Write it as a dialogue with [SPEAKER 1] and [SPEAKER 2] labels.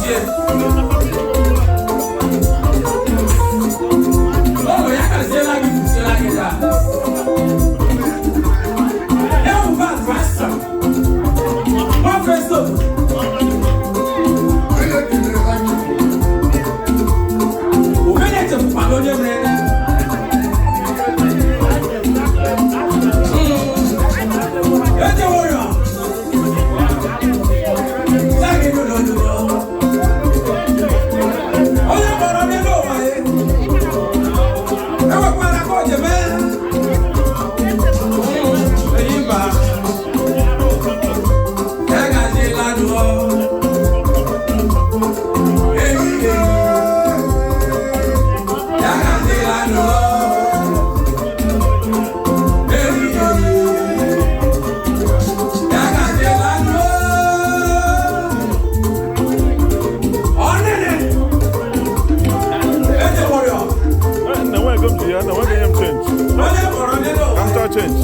[SPEAKER 1] Gazie. Lọlọ ya gaziela gị kwụsịla gị taa. Ya bụ bad master. Prọfesọ. Omenye chefukwala onye mere. Eje warrior. Sagi n'ụlọ n'ụlọ. Onye kpọrọ n'elu ụwa ya. Ewekwara ka o jebe. Eyi mba. Ya gaziela nụọ. Eyi eyi. Ya gaziela nụọ. Eyi eyi. Ya gaziela nụọ. Ọnene. Eze warrior.
[SPEAKER 2] Na nwa ego m ji ya, na nwa ga-enye m change.
[SPEAKER 1] Onye kpọrọ n'elu
[SPEAKER 2] Ka
[SPEAKER 1] ụwa
[SPEAKER 2] m
[SPEAKER 1] ya.
[SPEAKER 2] chọọ change.